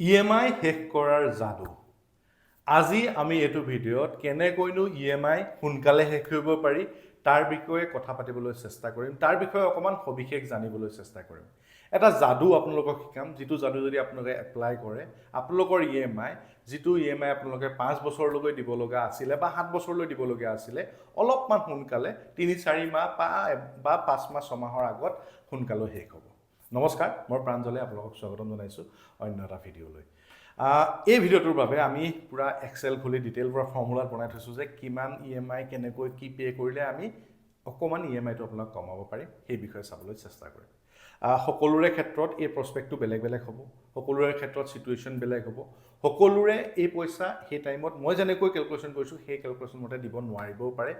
EMI শেষ কৰাৰ যাদু। আজি আমি এইটো ভিডিঅ'ত কেনেকৈনো ইএমআই সোনকালে শেষ কৰিব পাৰি, তাৰ বিষয়ে কথা পাতিবলৈ চেষ্টা কৰিম। তাৰ বিষয়ে অকণমান সবিশেষ জানিবলৈ চেষ্টা কৰিম। এটা যাদু আপোনালোকক শিকাম, যিটো যাদু যদি আপোনালোকে এপ্লাই কৰে, আপোনালোকৰ ইএমআই, যিটো ইএমআই আপোনালোকে 5 বছৰলৈকে দিব লগা আছিলে বা 7 বছৰলৈ দিবলগীয়া আছিলে, অলপমান সোনকালে 3-4 মাহ বা 5 মাহ 6 মাহৰ আগত সোনকালে শেষ হ'ব। নমস্কাৰ, মই প্ৰাঞ্জলে আপোনালোকক স্বাগতম জনাইছোঁ অন্য এটা ভিডিঅ'লৈ। এই ভিডিঅ'টোৰ বাবে আমি পূৰা এক্সেল খুলি ডিটেইল পূৰা ফৰ্মুলাত বনাই থৈছোঁ যে কিমান ইএমআই কেনেকৈ কি পে' কৰিলে আমি অকণমান ইএমআইটো আপোনাক কমাব পাৰিম, সেই বিষয়ে চাবলৈ চেষ্টা কৰিম। সকলোৰে ক্ষেত্ৰত এই প্ৰস্পেক্টটো বেলেগ বেলেগ হ'ব, সকলোৰে ক্ষেত্ৰত চিটুৱেশ্যন বেলেগ হ'ব। সকলোৰে এই পইচা সেই টাইমত মই যেনেকৈ কেলকুলেশ্যন কৰিছোঁ, সেই কেলকুলেশ্যন মতে দিব নোৱাৰিবও পাৰে।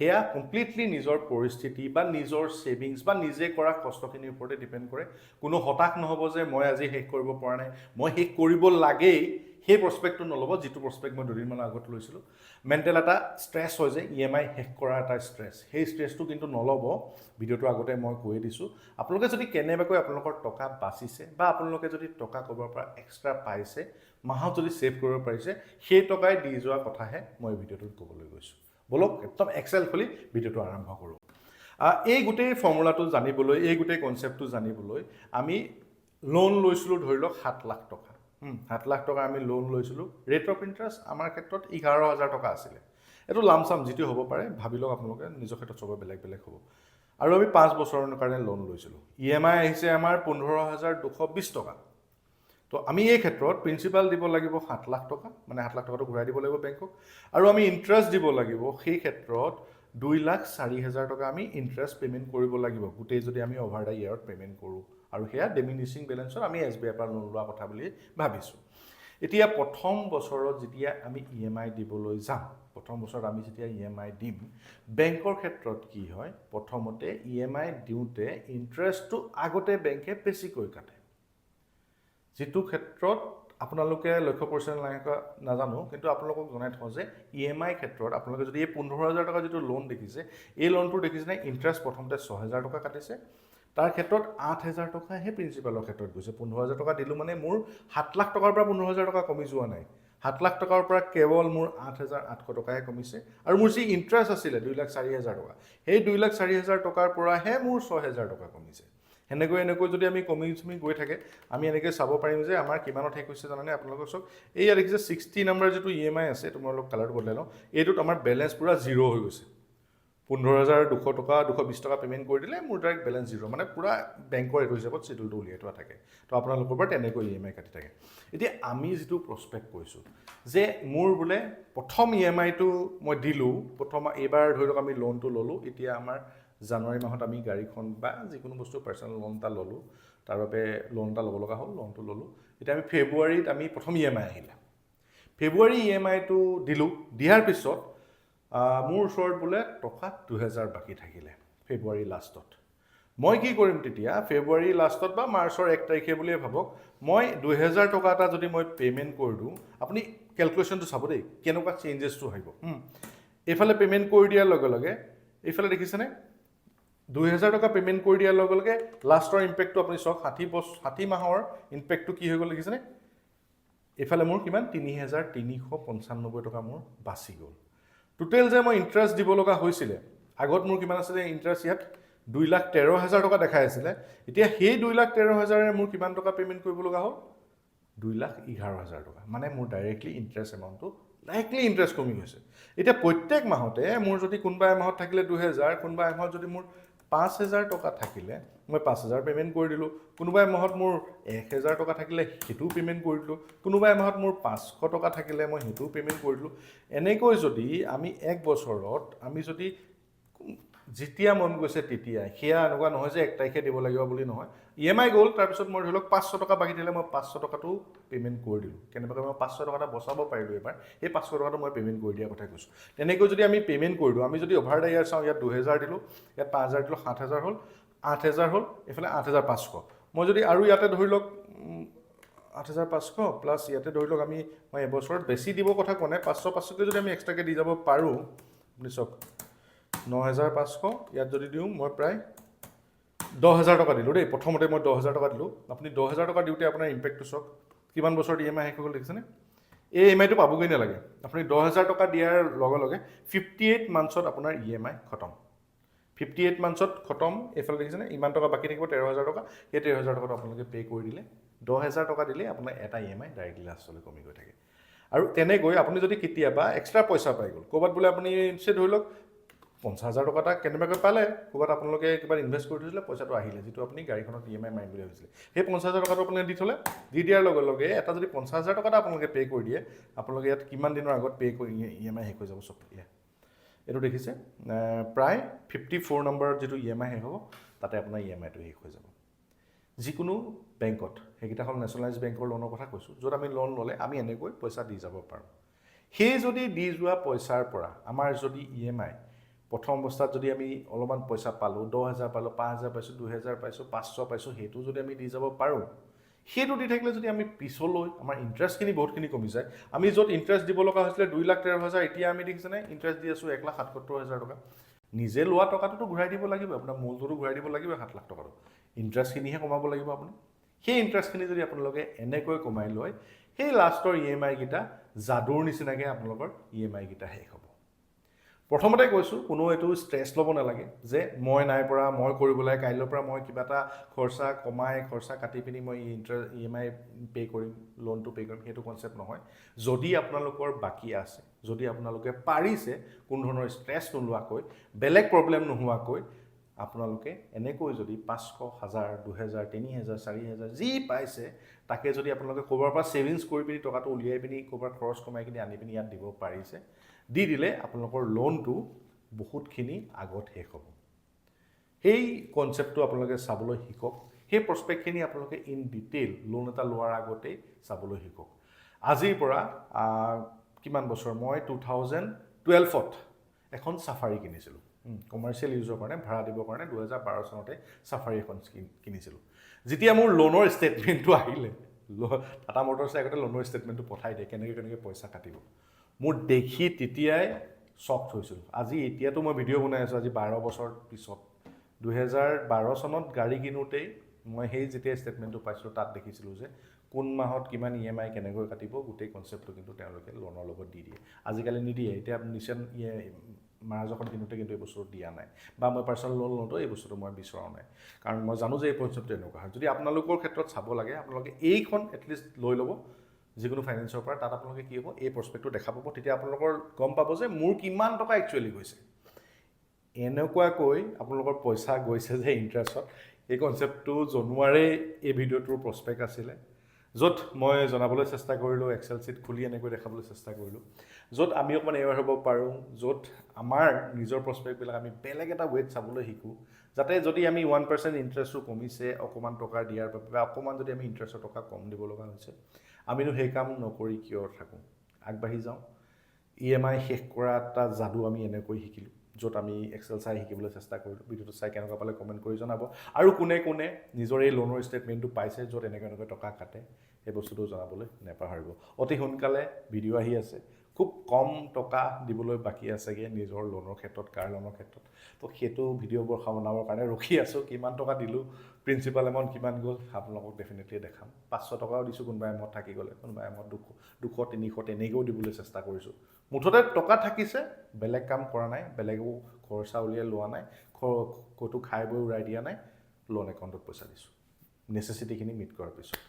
সেয়া কমপ্লিটলি নিজৰ পৰিস্থিতি বা নিজৰ ছেভিংছ বা নিজে কৰা কষ্টখিনিৰ ওপৰতে ডিপেণ্ড কৰে। কোনো হতাশ নহ'ব যে মই আজি শেষ কৰিব পৰা নাই, মই শেষ কৰিব লাগেই, সেই প্ৰস্পেক্টটো নল'ব, যিটো প্ৰস্পেক্ট মই দুদিনমানৰ আগত লৈছিলোঁ। মেণ্টেল এটা ষ্ট্ৰেছ হয় যে ইএমআই শেষ কৰা এটা ষ্ট্ৰেছ, সেই ষ্ট্ৰেছটো কিন্তু নল'ব। ভিডিঅ'টোৰ আগতে মই কৈয়ে দিছোঁ। আপোনালোকে যদি কেনেবাকৈ আপোনালোকৰ টকা বাচিছে বা আপোনালোকে যদি টকা ক'ৰবাৰ পৰা এক্সট্ৰা পাইছে, মাহত যদি ছেভ কৰিব পাৰিছে, সেই টকাই দি যোৱা কথাহে মই ভিডিঅ'টোত ক'বলৈ গৈছোঁ। ব'লক, একদম এক্সেল খুলি ভিডিঅ'টো আৰম্ভ কৰোঁ। এই গোটেই ফৰ্মুলাটো জানিবলৈ, এই গোটেই কনচেপ্টটো জানিবলৈ আমি লোন লৈছিলোঁ ধৰি লওক 7 লাখ টকা। 7 লাখ টকা আমি লোন লৈছিলোঁ। ৰেট অফ ইণ্টাৰেষ্ট আমাৰ ক্ষেত্ৰত 11,000 টকা আছিলে। এইটো লামচাম যিটো হ'ব পাৰে, ভাবি লওক আপোনালোকে, নিজৰ ক্ষেত্ৰত চবৰে বেলেগ বেলেগ হ'ব। আৰু আমি 5 বছৰৰ কাৰণে লোন লৈছিলোঁ। ইএমআই আহিছে আমাৰ 15,220 টকা। তো আমি এই ক্ষেত্ৰত প্ৰিন্সিপাল দিব লাগিব 7 লাখ টকা, মানে 7 লাখ টকাটো ঘূৰাই দিব লাগিব বেংকক। আৰু আমি ইণ্টাৰেষ্ট দিব লাগিব সেই ক্ষেত্ৰত 2,04,000 টকা আমি ইণ্টাৰেষ্ট পে'মেণ্ট কৰিব লাগিব গোটেই, যদি আমি অভাৰ the ইয়েৰত পে'মেণ্ট কৰোঁ। আৰু সেয়া ডিমিনিচিং বেলেঞ্চত আমি এছবিআইৰ পৰা লোন লোৱা কথা বুলি ভাবিছোঁ। এতিয়া প্ৰথম বছৰত যেতিয়া আমি ইএমআই দিবলৈ যাম, প্ৰথম বছৰত আমি যেতিয়া ইএমআই দিম, বেংকৰ ক্ষেত্ৰত কি হয়? প্ৰথমতে ইএমআই দিওঁতে ইণ্টাৰেষ্টটো আগতে বেংকে বেছিকৈ কাটে। যিটো ক্ষেত্ৰত আপোনালোকে লক্ষ্য কৰিছে নে নাই কৰা নাজানো, কিন্তু আপোনালোকক জনাই থওঁ যে ইএমআই ক্ষেত্ৰত আপোনালোকে যদি এই 15,000 টকা যিটো লোন দেখিছে, এই লোনটো দেখিছেনে? ইণ্টাৰেষ্ট প্ৰথমতে 6,000 টকা কাটিছে, তাৰ ক্ষেত্ৰত 8,000 টকাহে প্ৰিন্সিপালৰ ক্ষেত্ৰত গৈছে। 15,000 টকা দিলোঁ মানে মোৰ 7 লাখ টকাৰ পৰা 15,000 টকা কমি যোৱা নাই। 7 লাখ টকাৰ পৰা কেৱল মোৰ 8,800 টকাহে কমিছে। আৰু মোৰ যি ইণ্টাৰেষ্ট আছিলে 2,04,000 টকা, সেই 2,04,000 টকাৰ পৰাহে মোৰ 6,000 টকা কমিছে। সেনেকৈ এনেকৈ যদি আমি কমি চমি গৈ থাকে, আমি এনেকৈ চাব পাৰিম যে আমাৰ কিমানত শেষ হৈছে জানানে আপোনালোকক? চাওক, এইয়া দেখিছে, 60 নাম্বাৰ যিটো ইএমআই আছে, এইটো মই অলপ কালাৰটো বদলাই লওঁ। এইটোত আমাৰ বেলেঞ্চ পূৰা জিৰ' হৈ গৈছে। 15,200 টকা, 220 টকা পে'মেণ্ট কৰি দিলে মোৰ ডাইৰেক্ট বেলেঞ্চ জিৰ'। মানে পূৰা বেংকৰ এইটো হিচাপত চিডিউলটো উলিয়াই থোৱা থাকে। তো আপোনালোকৰ পৰা তেনেকৈ ইএমআই কাটি থাকে। এতিয়া আমি যিটো প্ৰস্পেক্ট কৈছোঁ যে মোৰ বোলে প্ৰথম ইএমআইটো মই দিলোঁ, প্ৰথম এইবাৰ ধৰি লওক আমি লোনটো ল'লোঁ, এতিয়া আমাৰ জানুৱাৰী মাহত আমি গাড়ীখন বা যিকোনো বস্তু পাৰ্চনেল লোন এটা ল'লোঁ, তাৰ বাবে লোন এটা ল'ব লগা হ'ল, লোনটো ল'লোঁ। এতিয়া আমি ফেব্ৰুৱাৰীত আমি প্ৰথম ইএমআই আহিলে, ফেব্ৰুৱাৰী ইএমআইটো দিলোঁ। দিয়াৰ পিছত মোৰ ওচৰত বোলে টকা 2,000 বাকী থাকিলে ফেব্ৰুৱাৰী লাষ্টত। মই কি কৰিম তেতিয়া? ফেব্ৰুৱাৰী লাষ্টত বা মাৰ্চৰ 1 তাৰিখে বুলিয়ে ভাবক, মই 2,000 টকা এটা যদি মই পে'মেণ্ট কৰি দিওঁ, আপুনি কেলকুলেশ্যনটো চাব দেই, কেনেকুৱা চেঞ্জেছটো আহিব। এইফালে পে'মেণ্ট কৰি দিয়াৰ লগে লগে, এইফালে দেখিছেনে, 2,000 টকা পে'মেণ্ট কৰি দিয়াৰ লগে লগে লাষ্টৰ ইম্পেক্টটো আপুনি চাওক। 60 বছৰ, 60 মাহৰ ইম্পেক্টটো কি হৈ গ'ল দেখিছেনে? এইফালে মোৰ কিমান? 3,395 টকা মোৰ বাচি গ'ল। টোটেল যে মই ইণ্টাৰেষ্ট দিব লগা হৈছিলে, আগত মোৰ কিমান আছিলে ইণ্টাৰেষ্ট? ইয়াত 2,13,000 টকা দেখাই আছিলে। এতিয়া সেই 2,13,000ৰে মোৰ কিমান টকা পে'মেণ্ট কৰিব লগা হ'ল? 2,11,000 টকা। মানে মোৰ ডাইৰেক্টলি ইণ্টাৰেষ্ট এমাউণ্টটো, ডাইৰেক্টলি ইণ্টাৰেষ্ট কমি গৈছে। এতিয়া প্ৰত্যেক মাহতে মোৰ যদি কোনোবা এমাহত থাকিলে 2,000, কোনোবা এমাহত যদি মোৰ 5,000 টকা থাকিলে, মই 5,000 পে'মেণ্ট কৰি দিলোঁ। কোনোবা এমাহত মোৰ 1,000 টকা থাকিলে, সেইটোও পে'মেণ্ট কৰি দিলোঁ। কোনোবা এমাহত মোৰ 500 টকা থাকিলে, মই সেইটোও পে'মেণ্ট কৰি দিলোঁ। এনেকৈ যদি আমি এক বছৰত আমি যদি যেতিয়া মন গৈছে তেতিয়াই, সেয়া এনেকুৱা নহয় যে 1 তাৰিখে দিব লাগিব বুলি নহয়। ইএমআই গ'ল, তাৰপিছত মই ধৰি লওক 500 টকা বাকী থাকিলে, মই 500 টকাটো পে'মেণ্ট কৰি দিলোঁ। কেনেবাকৈ মই 500 টকা এটা বচাব পাৰিলোঁ এইবাৰ, সেই 500 টকাটো মই পে'মেণ্ট কৰি দিয়াৰ কথা কৈছোঁ। তেনেকৈ যদি আমি পে'মেণ্ট কৰি দিওঁ, আমি যদি অভাৰ the year চাওঁ, ইয়াত 2,000 দিলোঁ, ইয়াত 5,000 দিলোঁ, 7,000 হ'ল, 8,000 হ'ল, এইফালে 8,500। মই যদি আৰু ইয়াতে ধৰি লওক 8,500 প্লাছ ইয়াতে ধৰি লওক আমি, মই এবছৰত বেছি দিব কথা কোৱা নাই, 500 500কৈ যদি আমি এক্সট্ৰাকৈ দি যাব পাৰোঁ, আপুনি চাওক, 9,500 ইয়াত যদি দিওঁ, মই প্ৰায় 10,000 টকা দিলোঁ দেই। প্ৰথমতে মই 10,000 টকা দিলোঁ। আপুনি 10,000 টকা দিওঁতে আপোনাৰ ইম্পেক্টটো চাওক। কিমান বছৰত ই এম আই শেষ হৈ গ'ল দেখিছেনে? এই ই এম আইটো পাবগৈ নালাগে। আপুনি 10,000 টকা দিয়াৰ লগে লগে 58 মান্থছত আপোনাৰ ই এম আই খতম। 58 মান্থছত খতম। এইফালে দেখিছেনে, ইমান টকা বাকী থাকিব, 13,000 টকা। সেই 13,000 টকাটো আপোনালোকে পে' কৰি দিলে, 10,000 টকা দিলে আপোনাৰ এটা ই এম আই ডাইৰেক্টলি লাষ্টলৈ কমি গৈ থাকে। আৰু তেনেকৈ আপুনি যদি কেতিয়াবা এক্সট্ৰা পইচা পাই গ'ল ক'ৰবাত, বোলে আপুনি চে ধৰি লওক 50,000 টকা এটা কেনেবাকৈ পালে, ক'ৰবাত আপোনালোকে কিবা ইনভেষ্ট কৰি থৈছিলে, পইচাটো আহিলে, যিটো আপুনি গাড়ীখনত ই এম আই মাৰিম বুলি ভাবিছিলে, সেই 50,000 টকাটো আপোনালোকে দি থ'লে। দি দিয়াৰ লগে লগে এটা যদি 50,000 টকা এটা আপোনালোকে পে' কৰি দিয়ে, আপোনালোকে ইয়াত কিমান দিনৰ আগত পে' কৰি ই এম আই শেষ হৈ যাব চব। এয়া এইটো দেখিছে, প্ৰায় 54 নম্বৰত যিটো ই এম আই শেষ হ'ব, তাতে আপোনাৰ ই এম আইটো শেষ হৈ যাব। যিকোনো বেংকত, সেইকেইটা হ'ল নেশ্যনেলাইজ বেংকৰ লোনৰ কথা কৈছোঁ, য'ত আমি লোন ল'লে আমি এনেকৈ পইচা দি যাব পাৰোঁ। সেই যদি দি যোৱা পইচাৰ পৰা আমাৰ যদি ই এম আই প্ৰথম অৱস্থাত যদি আমি অলপমান পইচা পালোঁ, 10,000 পালোঁ, 5,000 পাইছোঁ, 2,000 পাইছোঁ, 500 পাইছোঁ, সেইটো যদি আমি দি যাব পাৰোঁ, সেইটো দি থাকিলে যদি আমি পিছলৈ আমাৰ ইণ্টাৰেষ্টখিনি বহুতখিনি কমি যায়। আমি য'ত ইণ্টাৰেষ্ট দিব লগা হৈছিলে 2,13,000, এতিয়া আমি দেখিছেনে ইণ্টাৰেষ্ট দি আছোঁ 1,77,000 টকা। নিজে লোৱা টকাটোতো ঘূৰাই দিব লাগিব, আপোনাৰ মূলটোতো ঘূৰাই দিব লাগিব 7 লাখ টকাটো, ইণ্টাৰেষ্টখিনিহে কমাব লাগিব আপুনি। সেই ইণ্টাৰেষ্টখিনি যদি আপোনালোকে এনেকৈ কমাই লয়, সেই লাষ্টৰ ই এম আইকেইটা যাদুৰ নিচিনাকৈ আপোনালোকৰ ই এম আইকেইটা শেষ হ'ব। প্ৰথমতে কৈছোঁ, কোনো এইটো ষ্ট্ৰেছ ল'ব নালাগে যে মই নাই পৰা, মই কৰিব লাগে, কাইলৈৰ পৰা মই কিবা এটা খৰচা কমাই, খৰচা কাটি পিনি মই ইণ্টাৰেষ্ট ই এম আই পে' কৰিম, লোনটো পে' কৰিম, সেইটো কনচেপ্ট নহয়। যদি আপোনালোকৰ বাকী আছে, যদি আপোনালোকে পাৰিছে কোনো ধৰণৰ ষ্ট্ৰেছ নোলোৱাকৈ, বেলেগ প্ৰব্লেম নোহোৱাকৈ, আপোনালোকে এনেকৈ যদি 500, 1000, 2000, 3000, 4000 যি পাইছে তাকে যদি আপোনালোকে ক'ৰবাৰ পৰা ছেভিংছ কৰি পিনি টকাটো উলিয়াই পিনি, ক'ৰবাৰ খৰচ কমাই কিনি আনি পিনি ইয়াত দিব পাৰিছে, দি দিলে আপোনালোকৰ লোনটো বহুতখিনি আগত শেষ হ'ব। সেই কনচেপ্টটো আপোনালোকে চাবলৈ শিকক। সেই প্ৰস্পেক্টখিনি আপোনালোকে ইন ডিটেইল লোন এটা লোৱাৰ আগতেই চাবলৈ শিকক। আজিৰ পৰা কিমান বছৰ, মই 2012ত এখন চাফাৰী কিনিছিলোঁ কমাৰ্চিয়েল ইউজৰ কাৰণে, ভাড়া দিবৰ কাৰণে। 2012 চনতে চাফাৰী এখন কিনিছিলোঁ। যেতিয়া মোৰ লোনৰ ষ্টেটমেণ্টটো আহিলে, টাটা মটৰ্ছে আগতে লোনৰ ষ্টেটমেণ্টটো পঠাই দিয়ে, কেনেকৈ কেনেকৈ পইচা কাটিব, মোৰ দেখি তেতিয়াই শ্বকড হৈছিলোঁ। আজি এতিয়াতো মই ভিডিঅ' বনাই আছোঁ, আজি 12 বছৰ পিছত। 2012 চনত গাড়ী কিনোতেই মই সেই যেতিয়া ষ্টেটমেণ্টটো পাইছিলোঁ, তাত দেখিছিলোঁ যে কোন মাহত কিমান ই এম আই কেনেকৈ কাটিব, গোটেই কনচেপ্টটো কিন্তু তেওঁলোকে লোনৰ লগত দি দিয়ে। আজিকালি নিদিয়ে। এতিয়া নিচান মাৰাজখন কিনোতে কিন্তু এই বস্তুটো দিয়া নাই, বা মই পাৰ্চনেল লোন লওঁতেও এই বস্তুটো মই বিচৰা নাই, কাৰণ মই জানো যে এই কনচেপ্টটো এনেকুৱা হয়। যদি আপোনালোকৰ ক্ষেত্ৰত চাব লাগে, আপোনালোকে এইখন এটলিষ্ট লৈ ল'ব যিকোনো ফাইনেন্সৰ পৰা। তাত আপোনালোকে কি হ'ব, এই প্ৰস্পেক্টটো দেখা পাব। তেতিয়া আপোনালোকৰ গম পাব যে মোৰ কিমান টকা একচুৱেলি গৈছে। এনেকুৱাকৈ আপোনালোকৰ পইচা গৈছে যে ইণ্টাৰেষ্টত, এই কনচেপ্টটো জনোৱাৰেই এই ভিডিঅ'টোৰ প্ৰস্পেক্ট আছিলে, য'ত মই জনাবলৈ চেষ্টা কৰিলোঁ, এক্সেল চিট খুলি এনেকৈ দেখাবলৈ চেষ্টা কৰিলোঁ, য'ত আমি অকণমান এৱেৰ হ'ব পাৰোঁ, য'ত আমাৰ নিজৰ প্ৰস্পেক্টবিলাক আমি বেলেগ এটা ৱেত চাবলৈ শিকোঁ, যাতে যদি আমি 1% ইণ্টাৰেষ্টটো কমিছে অকণমান টকা দিয়াৰ বাবে বা অকণমান যদি আমি ইণ্টাৰেষ্টৰ টকা কম দিব লগা হৈছে, আমিনো সেই কাম নকৰি কিয় থাকোঁ? আগবাঢ়ি যাওঁ। ই এম আই শেষ কৰা এটা যাদু আমি এনেকৈ শিকিলোঁ, য'ত আমি এক্সেল চাই শিকিবলৈ চেষ্টা কৰিলোঁ। ভিডিঅ'টো চাই কেনেকুৱা পালে কমেণ্ট কৰি জনাব। আৰু কোনে কোনে নিজৰ এই লোনৰ ষ্টেটমেণ্টটো পাইছে, য'ত এনেকৈ এনেকৈ টকা কাটে, সেই বস্তুটো জনাবলৈ নেপাহৰিব। অতি সোনকালে ভিডিঅ' আহি আছে। খুব কম টকা দিবলৈ বাকী আছেগৈ নিজৰ লোনৰ ক্ষেত্ৰত, কাৰ লোনৰ ক্ষেত্ৰত। তো সেইটো ভিডিঅ'বোৰ বনাবৰ কাৰণে ৰখি আছোঁ। কিমান টকা দিলোঁ, প্ৰিন্সিপাল এমাউণ্ট কিমান গ'ল, আপোনালোকক ডেফিনেটলি দেখাম। 500 টকাও দিছোঁ কোনোবা এমত থাকি গ'লে, কোনোবা এমত 200, 200, 300 তেনেকৈও দিবলৈ চেষ্টা কৰিছোঁ। মুঠতে টকা থাকিছে, বেলেগ কাম কৰা নাই, বেলেগো খৰচা উলিয়াই লোৱা নাই, ক'তো খাই বৈ উৰাই দিয়া নাই, লোন একাউণ্টত পইচা দিছোঁ নেচেচিটিখিনি মিট কৰাৰ পিছত।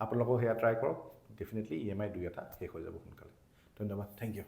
আপোনালোকেও সেয়া ট্ৰাই কৰক। ডেফিনেটলি ই এম আই দুই এটা শেষ হৈ যাব সোনকালে। ধন্যবাদ, thank U.